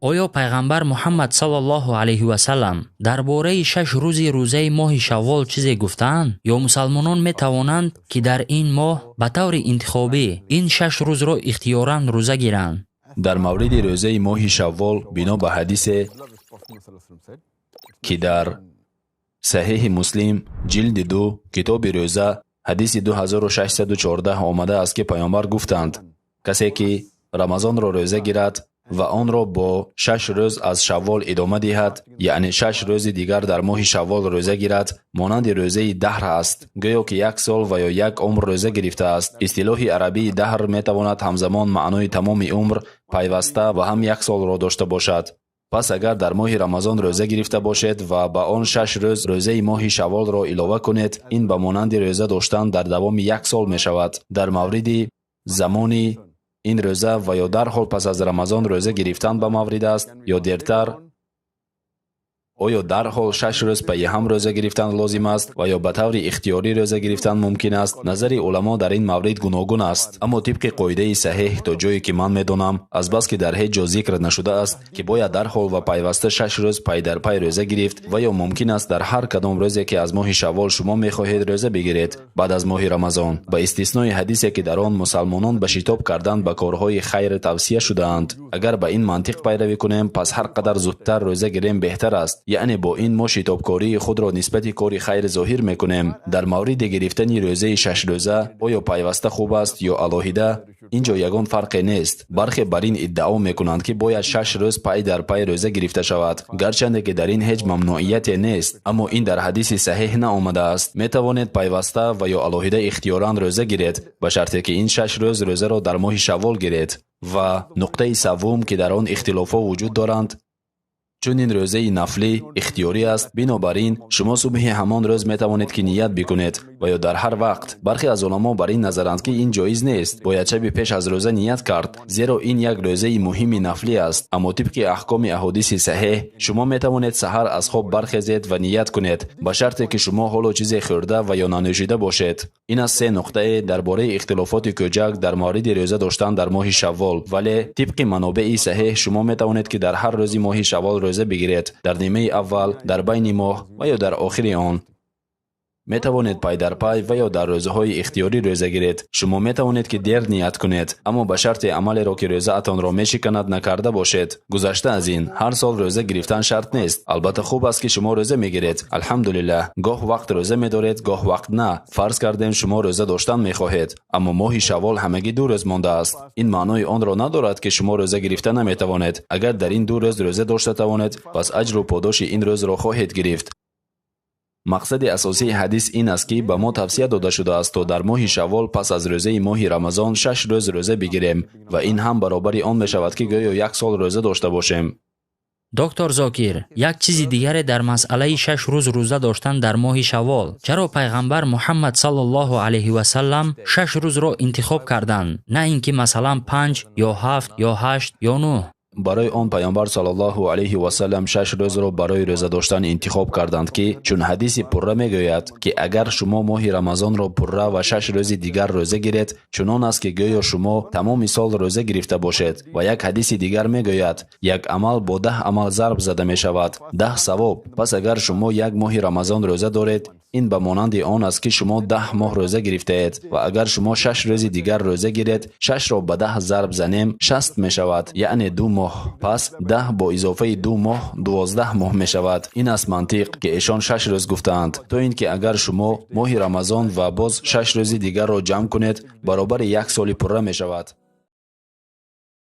Оё пайғамбар Муҳаммад саллаллоҳу алайҳи васаллам дар бораи 6 рӯзи рӯзаи моҳи Шаввол чизе гуфтаанд? Ё мусалмонон метавонанд, ки дар ин моҳ ба таври интихобӣ ин 6 рӯзро ихтиёран рӯза гиранд? Дар мавриди рӯзаи моҳи Шаввол бино ба ҳадисе, ки дар Саҳеҳи Муслим ҷилди 2 китоби рӯза ҳадиси 2614 омада аст, ки паёмбар гуфтанд: касе ки Рамазонро рӯза гирад ва онро бо 6 рӯз аз Шаввол идома диҳад, яъне 6 рӯзи дигар дар моҳи Шаввол рӯза гирад, монанди рӯзаи даҳр аст, гӯё ки як сол ва ё як умр рӯза гирифтааст. Истилоҳи арабии даҳр метавонад ҳамзамон маънои тамоми умр, пайваста ва ҳам як солро дошта бошад. Пас агар дар моҳи Рамазон рӯза гирифта бошед ва ба он 6 рӯз рӯзаи моҳи Шавволро илова кунед, ин ба монанди рӯза доштан дар давоми як сол мешавад. Дар мавриди замони ин рӯза ва ё дарҳол пас аз Рамазон рӯза гирифтан ба маврид аст ё дертар, оё дарҳол 6 рӯз пайи ҳам рӯза гирифтан лозим аст ва ё ба таври ихтиёрӣ рӯза гирифтан мумкин аст, назари уламо дар ин маврид гуногун аст. Аммо тибқи қоидаи саҳеҳ, то ҷое ки ман медонам, азбаски дар ҳеҷ ҷо зикр нашудааст, ки бояд дарҳол ва пайваста 6 рӯз пай дар пай рӯза гирифт, ва ё мумкин аст дар ҳар кадом рӯзе, ки аз моҳи Шаввол шумо мехоҳед рӯза бигиред баъд аз моҳи Рамазон, ба истиснои ҳадисе, ки дар он мусалмонон ба шитоб кардан ба корҳои хайр тавсия шудаанд. Агар ба ин мантиқ пайравӣ кунем, пас ҳар қадар зудтар рӯза гирем беҳтар аст. Яъне бо ин мо шитобкории худро нисбати кори хайр зоҳир мекунем. Дар мавриди гирифтани рӯзаи 6 рӯза, оё пайваста хуб аст ё алоҳида, ин ҷо ягон фарқе нест. Бархе бар ин иддао мекунанд, ки бояд 6 рӯз пай дар пай рӯза гирифта шавад, гарчанде ки дар ин ҳеҷ мамнуияте нест, аммо ин дар ҳадиси саҳеҳ наомадааст. Метавонед пайваста ва ё алоҳида ихтиёран рӯза гиред, ба шарте ки ин 6 рӯз рӯзаро дар моҳи Шаввол гиред. Ва нуқтаи саввум, ки дар он ихтилофҳо вуҷуд доранд: чун ин рӯзаи нафлӣ ихтиёрӣ аст, бинобар ин шумо субҳи ҳамон рӯз метавонед, ки ният бикунед ва ё дар ҳар вақт. Бархе аз уламо бар ин назаранд, ки ин ҷоиз нест, бояд шаби пеш аз рӯза ният кард, зеро ин як рӯзаи муҳими нафлӣ аст. Аммо тибқи аҳкоми аҳодиси саҳеҳ шумо метавонед саҳар аз хоб бархезед ва ният кунед, ба шарте ки шумо ҳоло чизе хӯрда ва ё нанӯшида бошед. Ин аст се нуқтае дар бораи ихтилофоти кӯчак дар мавриди рӯза доштан дар моҳи Шаввол. Вале тибқи манобеи саҳеҳ шумо метавонед, ки дар ҳар рӯзи моҳи Шаввол рӯза бигиред, дар нимаи аввал, дар байни моҳ ва ё дар охири он. Метавонед пай дар пай ва ё дар рӯзаҳои ихтиёрӣ рӯза гиред. Шумо метавонед, ки дер ният кунед, аммо ба шарте амалеро, ки рӯзаатонро мешиканад, накарда бошед. Гузашта аз ин, ҳар сол рӯза гирифтан шарт нест. Албатта, хуб аст, ки шумо рӯза мегиред, алҳамдулиллаҳ. Гоҳ вақт рӯза медоред, гоҳ вақт на. Фарз кардем, шумо рӯза доштан мехоҳед, аммо моҳи Шаввол ҳамагӣ 2 рӯз мондааст. Ин маънои онро надорад, ки шумо рӯза гирифта наметавонед. Агар дар ин 2 рӯз рӯза дошта тавонед, пас аҷру подоши ин рӯзро хоҳед гирифт. Мақсади асосии ҳадис ин аст, ки ба мо тавсия дода шудааст, то дар моҳи Шаввол пас аз рӯзаи моҳи Рамазон 6 рӯз рӯза бигирем ва ин ҳам баробари он мешавад, ки гӯё як сол рӯза дошта бошем. Доктор Зокир, як чизи дигаре дар масъалаи 6 рӯз рӯза доштан дар моҳи Шаввол. Чаро пайғамбар Муҳаммад саллаллоҳу алайҳи васаллам 6 рӯзро интихоб карданд, на ин ки масалан панҷ ё ҳафт ё ҳашт ё нӯҳ? Барои он пайғамбар саллаллоҳу алайҳи васаллам 6 рӯзро барои рӯза доштан интихоб карданд, ки чун ҳадиси пурра мегӯяд, ки агар шумо моҳи Рамазонро пурра ва 6 рӯзи дигар рӯза гиред, чунон аст, ки гӯё шумо тамоми сол рӯза гирифта бошед. Ва як ҳадиси дигар мегӯяд: як амал бо 10 амал зарб зада мешавад, 10 савоб. Пас агар шумо як моҳи Рамазон рӯза доред, ин ба монанди он аст, ки шумо 10 моҳ рӯза гирифтаед. Ва агар шумо 6 рӯзи дигар рӯза гиред, шашро ба 10 зарб занем, 60 мешавад, яъне 2 моҳ. Пас 10 бо изофаи 2 моҳ 12 моҳ мешавад. Ин аст мантиқ, ки эшон 6 рӯз гуфтаанд, то ин ки агар шумо моҳи Рамазон ва боз 6 рӯзи дигарро ҷамъ кунед, баробари як соли пурра мешавад.